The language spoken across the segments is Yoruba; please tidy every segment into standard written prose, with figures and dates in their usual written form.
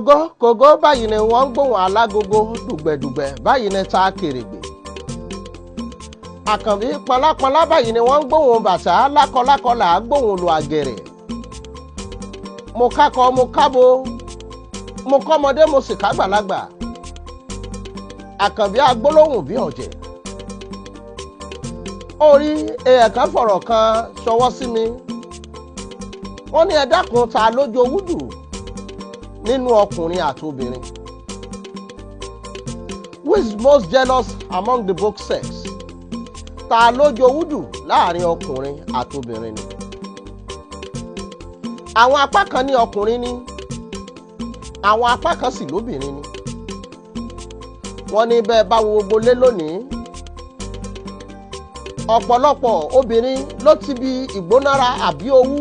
Kògó kògó báyìí ni wọ́n ń gbóhùn alágogo, dùgbẹ̀dùgbẹ̀ báyìí ni ta kèrègbè. Àkànbí, pọnlápọnlá báyìí ni wọ́n ń gbóhùn bàtà, lákọlákọ là á gbóhùn lu àgẹ̀rẹ̀. Mo kákọ, mo kábo, mo kọ́mọdé, mo sì kágbàlagbà. Àkànbí agbólóhùn bí ọ̀jẹ̀. Orí èèyàn kan fọ̀rọ̀ kan ṣọwọ́ sí mi. Wọ́n ní, "Ẹ dákun, ta ló jowú jù nínú ọkùnrin àti obìnrin?" Who is most jealous among the both sex? Ta ló jowú jù láàrin ọkùnrin àti obìnrin ni? Àwọn apá kan ní ọkùnrin ni, àwọn apá kan sì lóbìnrin ni. Wọ́n ní bẹ́ẹ̀ bá wo gbogbo lé lónìí, ọ̀pọ̀lọpọ̀ obìnrin ló ti bi ìgbónára àbí owú,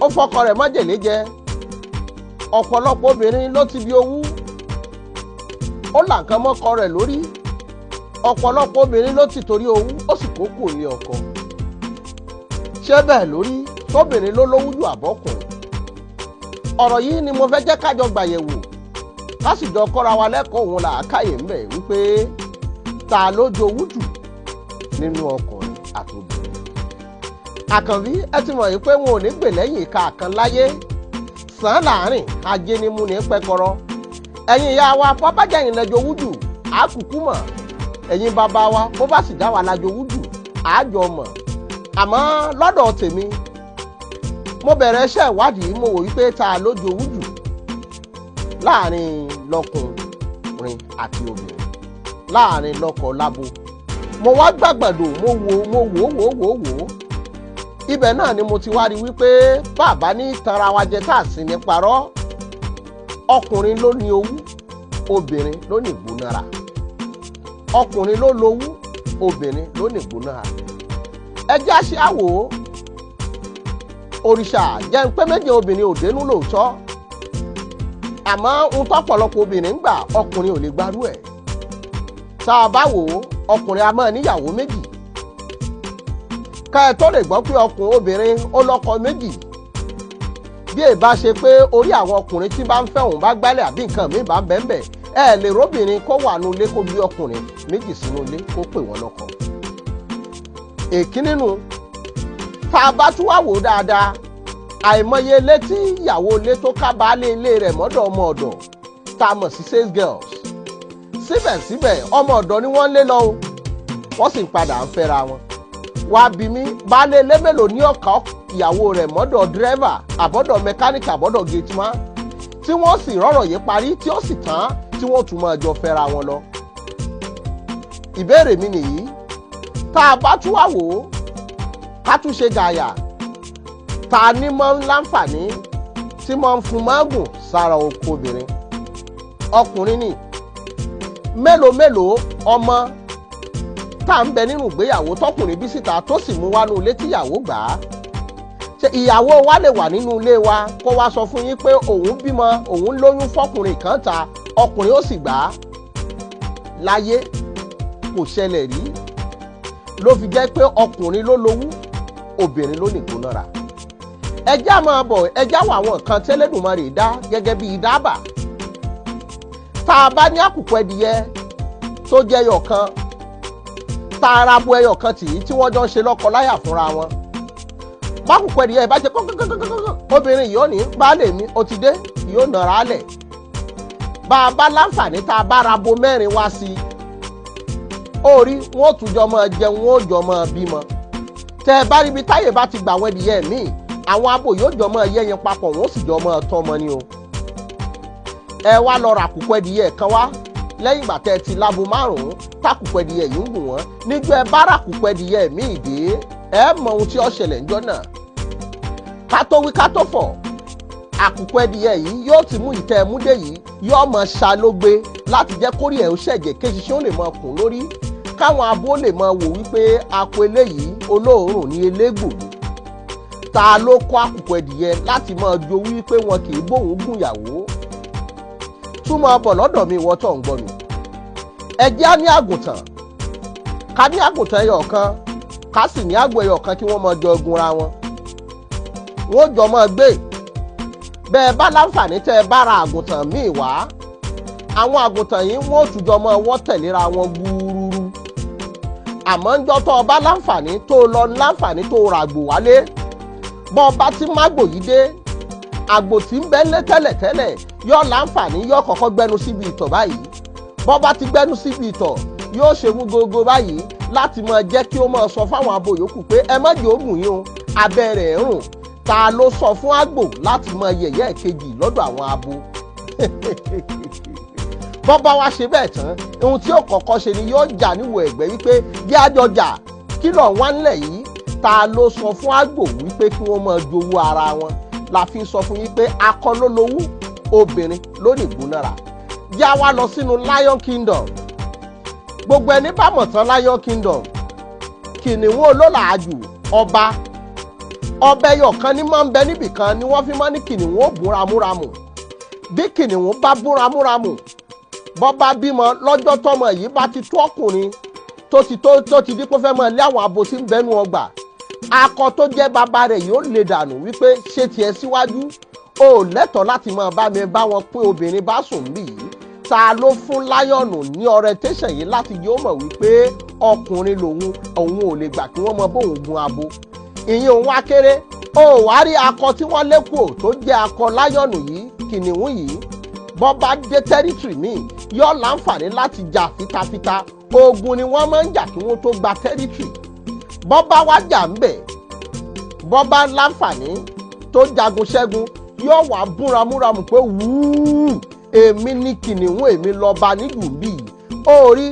ó fọkọ rẹ̀ májèlé jẹ. Ọ̀pọ̀lọpọ̀ obìnrin ló ti bi owú, ó là nǹkan mọ́kọ rẹ̀ lórí. Ọ̀pọ̀lọpọ̀ obìnrin ló ti torí owú, ó sì kó kò ní ọkọ. Ṣé bẹ́ẹ̀ lórí? Tóbìnrin ló lówú jù àbọ́kùnrin? Ọ̀rọ̀ yìí ni mo fẹ́ jẹ́ kájọ gbàyẹ̀wò, ká sì jọ kọ́ra wa lẹ́kọ̀ọ́ òun làákàyè ń bẹ̀ wípé ta ló jowú jù nínú ọkùnrin àti obìnrin. Àkànbí, ẹ ti mọ̀ yìí pé wọn ò ní gbè lẹ́yìn ìka kan láyé sàn án láàrin ajé ni mú ní pẹ́kọrọ. Ẹ̀yin ìyá wa, bó bá jẹ́yìn lẹ jowú jù, á kúkú mọ̀. Ẹ̀yin bàbá wa, bó bá sì já wa la jowú jù, á jọ mọ̀. Àmọ́ lọ́dọ̀ tèmi, mo bẹ̀rẹ̀ iṣẹ́ ìwádìí, mo wò wípé ta ló jowú jù láàrin lọ́kùnrin àti obìnrin, láàrin lọ́kọ lábo. Mo wá gbàgbàdo, mo wò, mo wò wò wò wò. Ibẹ̀ náà ni mo ti wá rí wípé bàbá ní tanra wa jẹ, tá a sì ní parọ́, ọkùnrin ló ní owú, obìnrin ló ní ìgbónára. Ọkùnrin ló lówú, obìnrin ló ní ìgbónára. Ẹ jẹ́ àṣẹ àwò òrìṣà jẹ́ ń pé méje obìnrin ò dénú lóòótọ́, àmọ́ ohun tọ́pọ̀lọpọ̀ obìnrin ń gbà, ọkùnrin ò lè gbarú ẹ̀. Tá a bá wò ó, ọkùnrin a máa níyàwó méjì. Ká ẹ tó lè gbọ́ pé ọkùnrin, obìnrin ó lọ́kọ méjì, bí èyí bá ṣe pé orí àwọn ọkùnrin tí bá ń fẹ́ òun bá gbálẹ̀ àbí nǹkan míì bá ń bẹ́ẹ̀ bẹ́ẹ̀, ẹ lè róbìnrin kó wà nínú ilé, kó gbé ọkùnrin méjì sínú ilé, kó pè wọ́n lọ́kọ. Èkí nínú tá a bá tún wá wò ó dáadáa, àìmọye ilé tí ìyàwó ilé tó ká baálé ilé rẹ̀ mọ́dọ̀ ọmọ ọ̀dọ̀ tá a mọ̀ sí sales girls. Síbẹ̀síbẹ̀, ọmọ ọ̀dọ̀ ni wọ́n ń lé lọ o, wọ́n sì ń padà ń fẹ́ra wọn. Wá bí mi, baálé ilé mélòó ní ọ̀ka ìyàwó rẹ̀ mọ́dọ̀ dírẹ́fà àbọ̀dọ̀ mẹkáníìkì àbọ̀dọ̀ gateman, tí wọ́n sì rọ̀rọ̀ yìí parí, tí ó sì tán, tí wọ́n tún máa jọ fẹ́ra wọn lọ? Ìbéèrè mi nìyí. Tá a bá tún wá wò ó, ká tún ṣe gàyà, ta ní mọ́ ń láǹfààní tí mọ́ ń fún mágùn sára oko obìnrin? Ọkùnrin ni. Mélòó mélòó ọmọ tá à ń bẹ nínú ìgbéyàwó tọkùnrin bí síta, tó sì mú wá nínú ilé tíyàwó gbà á? Ṣé ìyàwó wa lè wà nínú ilé wa, kó wá sọ fún yín pé òun bímọ, òun lóyún fọkùnrin kan ta, ọkùnrin ó sì gbà á? Láyé, kò ṣẹlẹ̀ rí. Ló fi jẹ́ pé ọkùnrin ló lówú, obìnrin ló ní ìgbónára. Ẹjá máa bọ̀, ẹjá wọ àwọn nǹkan tẹ́lẹ̀dùmarè dá gẹ́gẹ́ bí dábà. Tá a bá ní àkùkọ ẹdìyẹ tó jẹ́ ẹyọ kan, tá a ra bo ẹyọ kan tì í, tí wọ́n jọ ń ṣe lọ́kọ láyà fúnra wọn, bákùkọ ẹdìyẹ bá ṣe kọ́kọ́kọ́kọ́kọ́, obìnrin yìí ó ní, "Baálé mi, ó ti dé," yóò nàrà lẹ̀. Bá a bá láǹfààní, tá a bá ra bo mẹ́rin wá sí i, ó rí wọn ó tún jọ máa jẹun, wọn ó jọ máa bímọ. Tẹ ẹ bá ríbi táyè bá ti gbà àwọn ẹdìyẹ míì, àwọn abo yóò jọ máa yẹ́yin papọ̀, wọn ó sì jọ máa tọ́mọ ni o. Ẹ wá lọ rà àkùkọ ẹdìyẹ kan wá lẹ́yìn ìgbà tẹ́ ẹ ti lábo márùn-ún, tákùkọ ẹdìyẹ yìí ń gùn wọ́n. Níjọ́ ẹ bá ràkùkọ ẹdìyẹ míì dé, ẹ mọ ohun tí ó ṣẹlẹ̀ ńjọ́ náà. Ká tó wí ká tó fọ̀, àkùkọ ẹdìyẹ yìí yóò ti mú ìtẹ́ ẹmúdé yìí, yóò mọ ṣàlógbe láti jẹ́ kórìí ẹ̀ ó ṣẹ̀jẹ̀, kéṣiṣẹ́ ó lè máa kùn lórí, káwọn abo lè máa wò wípé akọ eléyìí olóòórùn ní elégbò ni. Ta ló kọ́ àkùkọ ẹdìyẹ láti máa jowú wípé wọn kì í bóun gùn ìyàwó? Túmọ̀ bọ̀ lọ́dọ̀ mi, ìwọ tó ń gbọ́ mi. Ẹ jẹ́ á ní àgùntàn, ká ní àgùntàn ẹyọ kan, ká sì ní àgbò ẹyọ kan, kí wọ́n máa jọ gunra wọn, wọ́n jọ máa gbé. Bẹ́ẹ̀ bá láǹfààní tẹ́ ẹ bá ra àgùntàn míì wá, àwọn àgùntàn yìí wọ́n ò tùjọ mọ́ ọwọ́ tẹ̀léra wọn gbúrúrú. Àmọ́ ń jọ́ tó o bá láǹfààní tó o lọ láǹfààní tó o rà àgbò wálé, bọ́ ọ bá ti mágbò yìí dé, àgbò tí ń bẹ́ lé tẹ́lẹ̀tẹ́lẹ̀ yóò láǹfààní, yóò kọ́kọ́ gbẹnu síbi ìtọ̀ báyìí. Bọ́ bá ti gbẹnu síbi ìtọ̀, yóò ṣe mú gogo báyìí láti máa jẹ́ kí ó máa sọ fáwọn abo yòókù pé ẹ má jẹ́ òògùn yín o, abẹ́ rẹ̀ ń rùn. Ta ló sọ fún àgbò láti máa yẹ̀yẹ́ kejì lọ́dọ̀ àwọn abo? Bọ́ bá wá ṣe bẹ́ẹ̀ tán, ohun tí ó kọ́kọ́ ṣe ni yóò jà níwò ẹ̀gbẹ́ wípé bí àjọ jà kí lọ̀ wá ńlẹ̀ yìí. Ta ló sọ fún àgbò wípé kí wọ́n máa jowú ara wọn? La fi sọ fún yín pé akọ ló lowú, obìnrin ló ní ìgbónára. Já wa lọ sínú Lion Kingdom. Gbogbo ẹni bá mọ̀ tán Lion Kingdom, kìnìún olólàájú ọba ọbẹ̀ yọ̀kan ní máa ń bẹ níbìkan ni wọ́n fi máa ní kìnìún ó búramúramù. Bí kìnìún bá búramúramù, bọ́ bá bímọ, lọ́jọ́ tọmọ yìí bá ti tó ọkùnrin tó ti tó tó ti dípò fẹ́ mọ́ lé àwọn abo tí ń bẹnu ọgbà, akọ tó jẹ́ bàbá rẹ̀ yóò lè dànù wípé ṣé tiẹ̀ síwájú o ò lẹ́tọ̀ọ́ láti máa bá mi bá wọn pín obìnrin bá sùn bí yìí. Ta ló fún lion ní orientation yìí láti yóò mọ̀ wípé ọkùnrin lòun, òun ò lè gbà kí wọ́n mọ bóun gun abo? Ìyẹn òun wá kéré o. Wá rí akọ tí wọ́n lé kúò tó jẹ́ akọ lion yìí, kìnìún yìí, bọ́ bá dé territory míì, yóò láǹfààní láti jà fitafita. Ogun ni wọ́n máa ń jà kí wọ́n tó gba territory. Bọ́ bá wá jà ń bẹ̀, bọ́ bá láǹfààní tó jagun ṣẹ́gun, yóò wá búramúramù pé wúú, èmi ní kìnìún, èmi lọ́ba nílùú bí yìí. Ó rí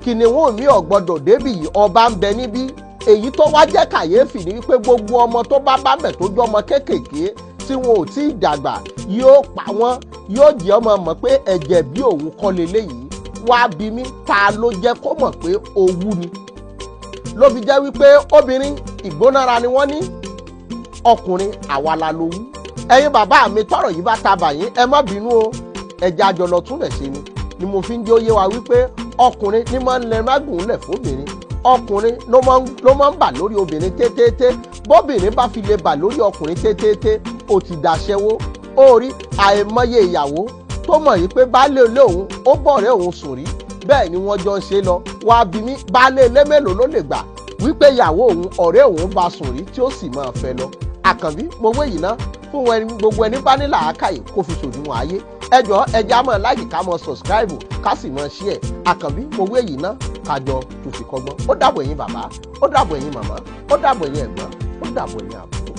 kìnìún mi ò gbọ́dọ̀ débì yìí, ọba ń bẹ níbí. Èyí tó wá jẹ́ kàyéfì ni wípé gbogbo ọmọ tó bá bá bẹ̀ tó jọmọ kéékèèké tí wọn ò tí ì dàgbà, yóò pa wọ́n, yóò jẹ́ ọmọ mọ̀ pé ẹ̀jẹ̀ bí òun kọ́ leléyìí. Wá bí mi, ta ló jẹ́ kó mọ̀ pé owú ni? Ló fi jẹ́ wípé obìnrin ìgbónára ni wọ́n ní, ọkùnrin àwa la lowú. Ẹ̀yin bàbá mi, tọ̀rọ̀ yìí bá ta bàyín, ẹ má bínú o, ẹja àjọlọ túnbẹ̀ ṣe ni mo fi ń jẹ́ ó yé wa wípé ọkùnrin ní máa ń lẹ mágùn lẹ̀ fóbìnrin, ọkùnrin ló máa ń bà lórí obìnrin tétété. Bóbìnrin bá fi lè bà lórí ọkùnrin tétété, ó ti dàṣẹ́wó. Ó rí àìmọye ìyàwó tó mọ̀ yìí pé baálé ilé òun ó bọ̀rẹ́ òun sùn rí, bẹ́ẹ̀ ni wọ́n jọ ń ṣe lọ. Wá bí mi, baálé ilé mélòó ló lè gbà wípé ìyàwó òun, ọ̀rẹ́ òun bá sùn rí, tí ó sì máa fẹ́ lọ? Àkànbí mo wé yìí ná fún gbogbo ẹni bá ní làákàyè kó fi ṣòdiwọ̀n ayé. Ẹjọ́ ẹjẹ́ á mọ̀ like, ká mọ̀ subscribe, ká sì mọ̀ share. Àkànbí mo wé yìí ná, kájọ tó fi kọ́gbọ́n. Ó dàbọ̀ ẹ̀yin bàbá, ó dàbọ̀ ẹ̀yin màmá, ó dàbọ̀ ẹ̀yin ẹ̀gbọ́n, ó dàbọ̀ ẹ̀yin àbúrò.